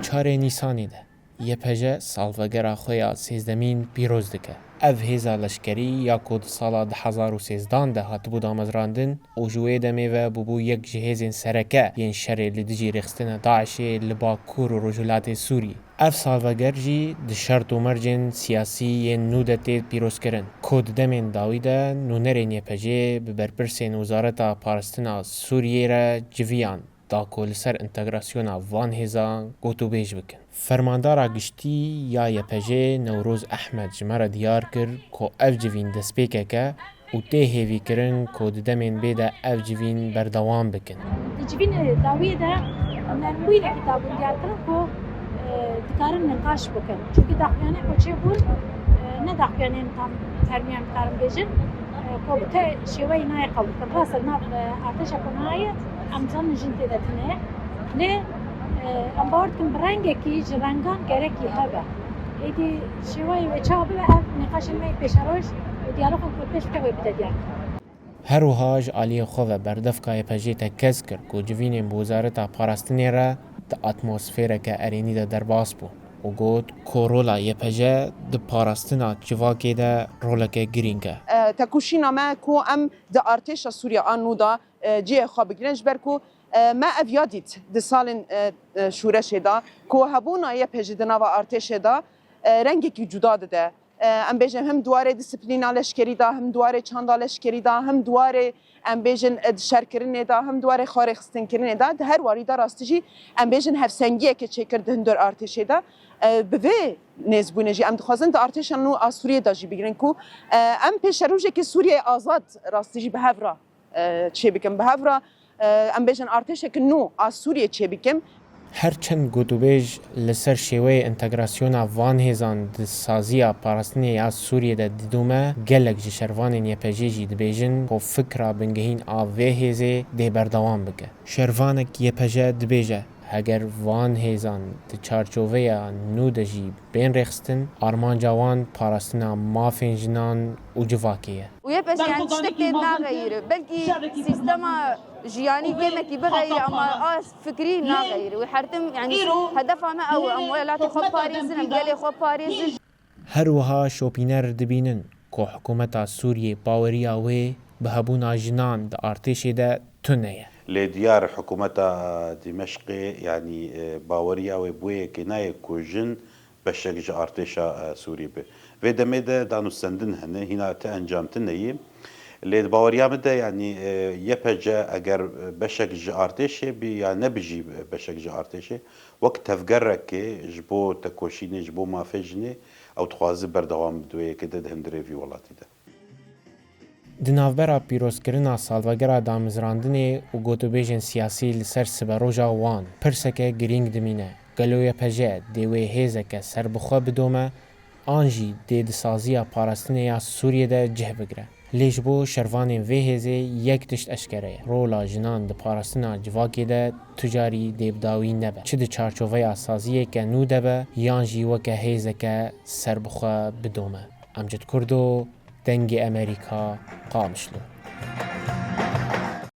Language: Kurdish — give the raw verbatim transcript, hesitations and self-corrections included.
Çarê Nîsanê de Y P J salvegera xwe ya sêzdemîn pîroz dike. Ev hêza leşkerî ya ku di sala du hezar û sêzdan de hatibû damezrandin û ji wê demê ve bûbû yek ji hêzên sereke yên şerê li dijî rêxistina DAIŞê li Bakur û Rojhilatê Sûriyê. Ev salveger jî di şert û mercên siyasî yên nû de tê pîrozkirin, ku di demên dawî de nûnerên Y P Jê bi berpirsên Wezareta Parastina Sûriyê re civiyan da ku li ser entegrasyona van hêzan gotûbêj bikin. Fermandara giştî ya Y P Jê Newroz Ehmed ji me re diyar kir ku ev civîn destpêkek e û tê hêvîkirin ku di demên bê de ev civîn berdewam bikin. Di civînê dawiyê de nermbûyînekî dabûn diyarkirin ku, e, dikarin niqaş bikin. Çunkî daxuyanê ku çêbûn, e, ne daxuyanên tam fermî em dikarin bêjin, e, ku bi te şêweyî nayê qebûlkirin. Rast e, nav, e, artêşa ku nayê, em zanin jin tê de tune ye. Lê, e, em bawer dikin bi rengekî ji rengan gerekî hebe. Êdî şêweyê wê çawa bibe, ev nîqaşên me yê pêşeroj û diyalogên ku pêş bike wê bide diyar. Her wiha ji aliyê xwe ve berdevka Y P Jê tekez kir ku civînên bi Wezareta Parastinê re di atmosfereke erênî de derbas bû û got ku rola Y P J di parastina civakê de roleke girîng e. E, tekoşîna me ku em di artêşa Sûriye a nû de, e, cihê xwe bigirin, ji ber ku, e, me ev ya dît di salên, e, e, şûreşê de ku hebûna Y P J di nava artêşê de, e, rengekî cuda dide. E, em bêjin him di warê disiplîna leşkerî de, him di warê çanda leşkerî de, him di warê, em bêjin, e, dişerkirinê de, him di warê xwarêxistinkirinê de, di her warî de rastî jî em bêjin hevsengiyeke çêkir di hundir artêşê de. E, bi vê nêzbûnê jî em dixwazin di artêşa nû a Sûriyê de jî bigirin ku, e, em pêşerojekê Sûriyeyê azad rastî jî bi hev re, e, çêbikin. Bi hev re, e, em bêjin artêşeke nû a Sûriyê çêbikin. Her çend gotûbêj li ser şêweyê entegrasyona van hêzan di saziya parastinê ya Sûriyê de didome, gelek ji şervanên Y P Jê jî dibêjin ku fikra bingehîn a vê hêzê dê berdewam bike. Şervanek Y P J dibêje, heger van hêzan di çarçoveya nû de jî bên rêxistin, armanca wan parastina mafên jinan û civakê ye. Û Y P J yani tiştek tê naxeyîre. Belkî sîstema jiyanî kêmekî bixeyîre, ama a fikrî naxeyîre. Wê her tim, yani hedefa me ew e, em welatê xwe parêzin, em gelê xwe parêzin. Her wiha şopîner dibînin ku hikûmeta Sûriyê baweriya wê bi hebûna jinan di artêşê de tune ye. Lê diyar hikûmeta Dîmeşqê, yanî, e, baweriya wê bi wê yekê nayê ku jin beşek ji artêşa, e, Sûrî be. Vê demê de danûstendin hene, hîna ti encam tune ye. Lê di baweriya min de, yanî, e, Y P J eger, e, beşek ji artêşê bî ya nebî jî beşek ji artêşê, wek tevgerekê ji bo tekoşînê, ji bo mafê jinê, ew dixwaze berdewam bi di wê yekê de di hundirê vî welatî de. Di navbera pîrozkirina salvegera damezrandinê û gotûbêjên siyasî li ser siberoja wan, pirseke girîng dimîne. Gelo Y P J dê wê hêzeke serbixwe bidome, an jî dê di saziya parastinê ya Sûriyê de cih bigire? Lê ji bo şervanên vê hêzê yek tişt eşkere ye. Rola jinan di parastina civakê de tu carî dê bi dawî nebe. Çi di çarçoveya saziyeke nû de be, yan jî weke hêzeke serbixwe bidome. Emcid Kurdo, Dengê Emerîka, Qamişlo.